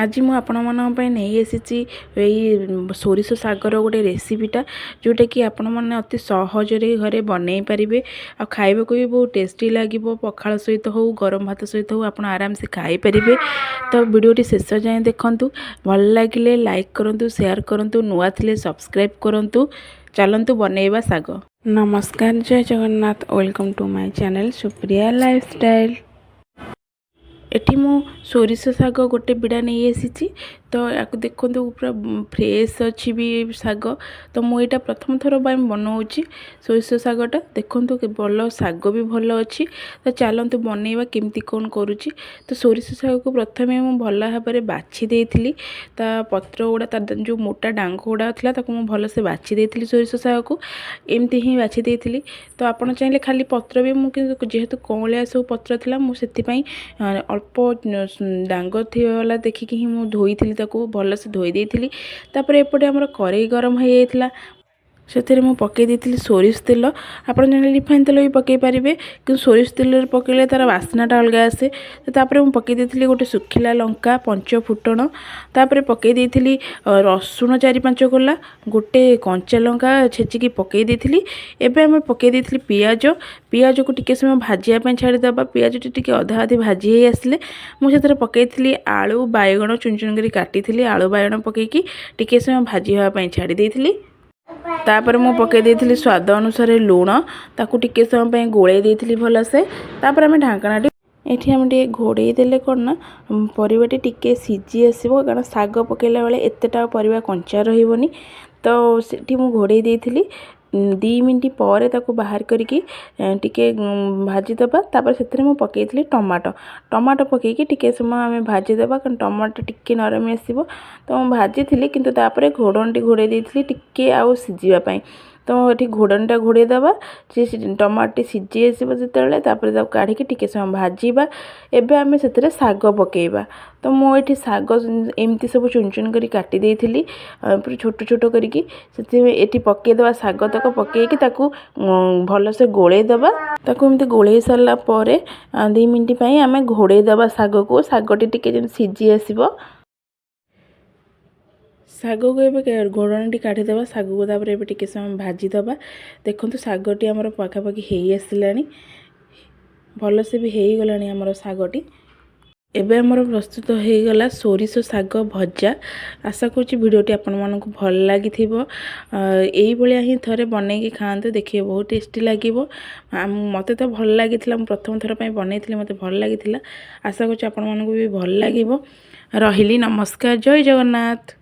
ଆଜି ମୁଁ ଆପଣମାନଙ୍କ ପାଇଁ ନେଇ ଆସିଛି ଏଇ ସୋରିଷ ଶାଗର ଗୋଟେ ରେସିପିଟା, ଯେଉଁଟାକି ଆପଣମାନେ ଅତି ସହଜରେ ଘରେ ବନେଇ ପାରିବେ ଆଉ ଖାଇବାକୁ ବି ବହୁତ ଟେଷ୍ଟି ଲାଗିବ। ପଖାଳ ସହିତ ହଉ, ଗରମ ଭାତ ସହିତ ହଉ, ଆପଣ ଆରାମସେ ଖାଇପାରିବେ। ତ ଭିଡ଼ିଓଟି ଶେଷ ଯାଏଁ ଦେଖନ୍ତୁ। ଭଲ ଲାଗିଲେ ଲାଇକ୍ କରନ୍ତୁ, ସେୟାର କରନ୍ତୁ, ନୂଆ ଥିଲେ ସବସ୍କ୍ରାଇବ୍ କରନ୍ତୁ। ଚାଲନ୍ତୁ ବନେଇବା ଶାଗ। ନମସ୍କାର, ଜୟ Jagannath. Welcome to my channel Supriya Lifestyle. ଏଠି ମୁଁ ସୋରିଷ ଶାଗ ଗୋଟେ ବିଡ଼ା ନେଇ ଆସିଛି। ତ ୟାକୁ ଦେଖନ୍ତୁ, ପୁରା ଫ୍ରେଶ୍ ଅଛି ବି ଶାଗ। ତ ମୁଁ ଏଇଟା ପ୍ରଥମ ଥର ପାଇଁ ବନଉଛି ସୋରିଷ ଶାଗଟା। ଦେଖନ୍ତୁ, ଭଲ ଶାଗ ବି ଭଲ ଅଛି। ତ ଚାଲନ୍ତୁ ବନେଇବା, କେମିତି କ'ଣ କରୁଛି। ତ ସୋରିଷ ଶାଗକୁ ପ୍ରଥମେ ମୁଁ ଭଲ ଭାବରେ ବାଛି ଦେଇଥିଲି। ତା ପତ୍ର ଗୁଡ଼ା, ତା ଯେଉଁ ମୋଟା ଡାଙ୍ଗ ଗୁଡ଼ା ଥିଲା, ତାକୁ ମୁଁ ଭଲସେ ବାଛି ଦେଇଥିଲି। ସୋରିଷ ଶାଗକୁ ଏମିତି ହିଁ ବାଛି ଦେଇଥିଲି। ତ ଆପଣ ଚାହିଁଲେ ଖାଲି ପତ୍ର ବି, ମୁଁ କିନ୍ତୁ ଯେହେତୁ କଅଁଳିଆ ସବୁ ପତ୍ର ଥିଲା, ମୁଁ ସେଥିପାଇଁ ଅଳ୍ପ ଡାଙ୍ଗ ଥିବା ବାଲା ଦେଖିକି ହିଁ ମୁଁ ଧୋଇଥିଲି। ତାକୁ ଭଲସେ ଧୋଇ ଦେଇଥିଲି। ତାପରେ ଏପଟେ ଆମର କରେଇ ଗରମ ହେଇଯାଇଥିଲା। ସେଥିରେ ମୁଁ ପକାଇ ଦେଇଥିଲି ସୋରିଷ ତେଲ। ଆପଣ ଚାହିଁଲେ ରିଫାଇନ୍ ତେଲ ବି ପକାଇ ପାରିବେ, କିନ୍ତୁ ସୋରିଷ ତେଲରେ ପକାଇଲେ ତା'ର ବାସ୍ନାଟା ଅଲଗା ଆସେ। ତ ତାପରେ ମୁଁ ପକାଇ ଦେଇଥିଲି ଗୋଟେ ଶୁଖିଲା ଲଙ୍କା, ପଞ୍ଚ ଫୁଟଣ। ତାପରେ ପକାଇ ଦେଇଥିଲି ରସୁଣ 4-5 କୋଲା, ଗୋଟେ କଞ୍ଚା ଲଙ୍କା ଛେଚିକି ପକାଇ ଦେଇଥିଲି। ଏବେ ଆମେ ପକାଇ ଦେଇଥିଲି ପିଆଜ। ପିଆଜକୁ ଟିକେ ସମୟ ଭାଜିବା ପାଇଁ ଛାଡ଼ିଦେବା। ପିଆଜଟି ଟିକେ ଅଧା ଅଧି ଭାଜି ହେଇ ଆସିଲେ ମୁଁ ସେଥିରେ ପକାଇଥିଲି ଆଳୁ, ବାଇଗଣ। ଚୁନ ଚୁନ କରି କାଟିଥିଲି। ଆଳୁ, ବାଇଗଣ ପକାଇକି ଟିକେ ସମୟ ଭାଜି ହେବା ପାଇଁ ଛାଡ଼ି ଦେଇଥିଲି। ତାପରେ ମୁଁ ପକାଇ ଦେଇଥିଲି ସ୍ୱାଦ ଅନୁସାରେ ଲୁଣ। ତାକୁ ଟିକେ ସମୟ ପାଇଁ ଗୋଳେଇ ଦେଇଥିଲି ଭଲସେ। ତାପରେ ଆମେ ଢାଙ୍କଣାଟି ଏଠି ଆମେ ଟିକେ ଘୋଡ଼େଇ ଦେଲେ କ'ଣ ନା ପରିବାଟି ଟିକେ ସିଝି ଆସିବ, କାରଣ ଶାଗ ପକାଇଲା ବେଳେ ଏତେଟା ପରିବା କଞ୍ଚା ରହିବନି। ତ ସେଠି ମୁଁ ଘୋଡ଼େଇ ଦେଇଥିଲି। 2 ମିନିଟ୍ ପରେ ତାକୁ ବାହାର କରିକି ଟିକେ ଭାଜିଦେବା। ତାପରେ ସେଥିରେ ମୁଁ ପକାଇଥିଲି ଟମାଟୋ। ଟମାଟୋ ପକାଇକି ଟିକେ ସମୟ ଆମେ ଭାଜିଦେବା, କାରଣ ଟମାଟୋ ଟିକେ ନରମ ଆସିବ। ତ ମୁଁ ଭାଜିଥିଲି, କିନ୍ତୁ ତାପରେ ଘୋଡ଼ଣୀଟି ଘୋଡ଼େଇ ଦେଇଥିଲି ଟିକେ ଆଉ ସିଝିବା ପାଇଁ। ତ ଏଠି ଘୋଡ଼ଣୀଟା ଘୋଡ଼େଇ ଦେବା। ସେ ଟମାଟୋଟି ସିଝି ଆସିବ ଯେତେବେଳେ, ତାପରେ ତାକୁ କାଢ଼ିକି ଟିକେ ସମୟ ଭାଜିବା। ଏବେ ଆମେ ସେଥିରେ ଶାଗ ପକାଇବା। ତ ମୁଁ ଏଠି ଶାଗ ଏମିତି ସବୁ ଚୁନ ଚୁନ କରି କାଟି ଦେଇଥିଲି, ପୁରା ଛୋଟ ଛୋଟ କରିକି। ସେଥିପାଇଁ ଏଠି ପକାଇଦେବା। ଶାଗ ତକ ପକାଇକି ତାକୁ ଭଲସେ ଗୋଳେଇ ଦେବା। ତାକୁ ଏମିତି ଗୋଳେଇ ସାରିଲା ପରେ 2 ମିନିଟ୍ ପାଇଁ ଆମେ ଘୋଡ଼େଇ ଦେବା ଶାଗକୁ। ଶାଗଟି ଟିକେ ଯେମିତି ସିଝି ଆସିବ। ଶାଗକୁ ଏବେ ଘୋଡ଼ଣୀଟି କାଢ଼ିଦେବା ଶାଗକୁ। ତାପରେ ଏବେ ଟିକେ ସମୟ ଭାଜିଦେବା। ଦେଖନ୍ତୁ, ଶାଗଟି ଆମର ପାଖାପାଖି ହେଇ ଆସିଲାଣି। ଭଲସେ ବି ହେଇଗଲାଣି ଆମର ଶାଗଟି। ଏବେ ଆମର ପ୍ରସ୍ତୁତ ହେଇଗଲା ସୋରିଷ ଶାଗ ଭଜା। ଆଶା କରୁଛି ଭିଡ଼ିଓଟି ଆପଣମାନଙ୍କୁ ଭଲ ଲାଗିଥିବ। ଏଇଭଳିଆ ହିଁ ଥରେ ବନେଇକି ଖାଆନ୍ତୁ, ଦେଖିବେ ବହୁତ ଟେଷ୍ଟି ଲାଗିବ। ମୋତେ ତ ଭଲ ଲାଗିଥିଲା। ମୁଁ ପ୍ରଥମ ଥର ପାଇଁ ବନେଇଥିଲି, ମୋତେ ଭଲ ଲାଗିଥିଲା। ଆଶା କରୁଛି ଆପଣମାନଙ୍କୁ ବି ଭଲ ଲାଗିବ। ରହିଲି, ନମସ୍କାର, ଜୟ ଜଗନ୍ନାଥ।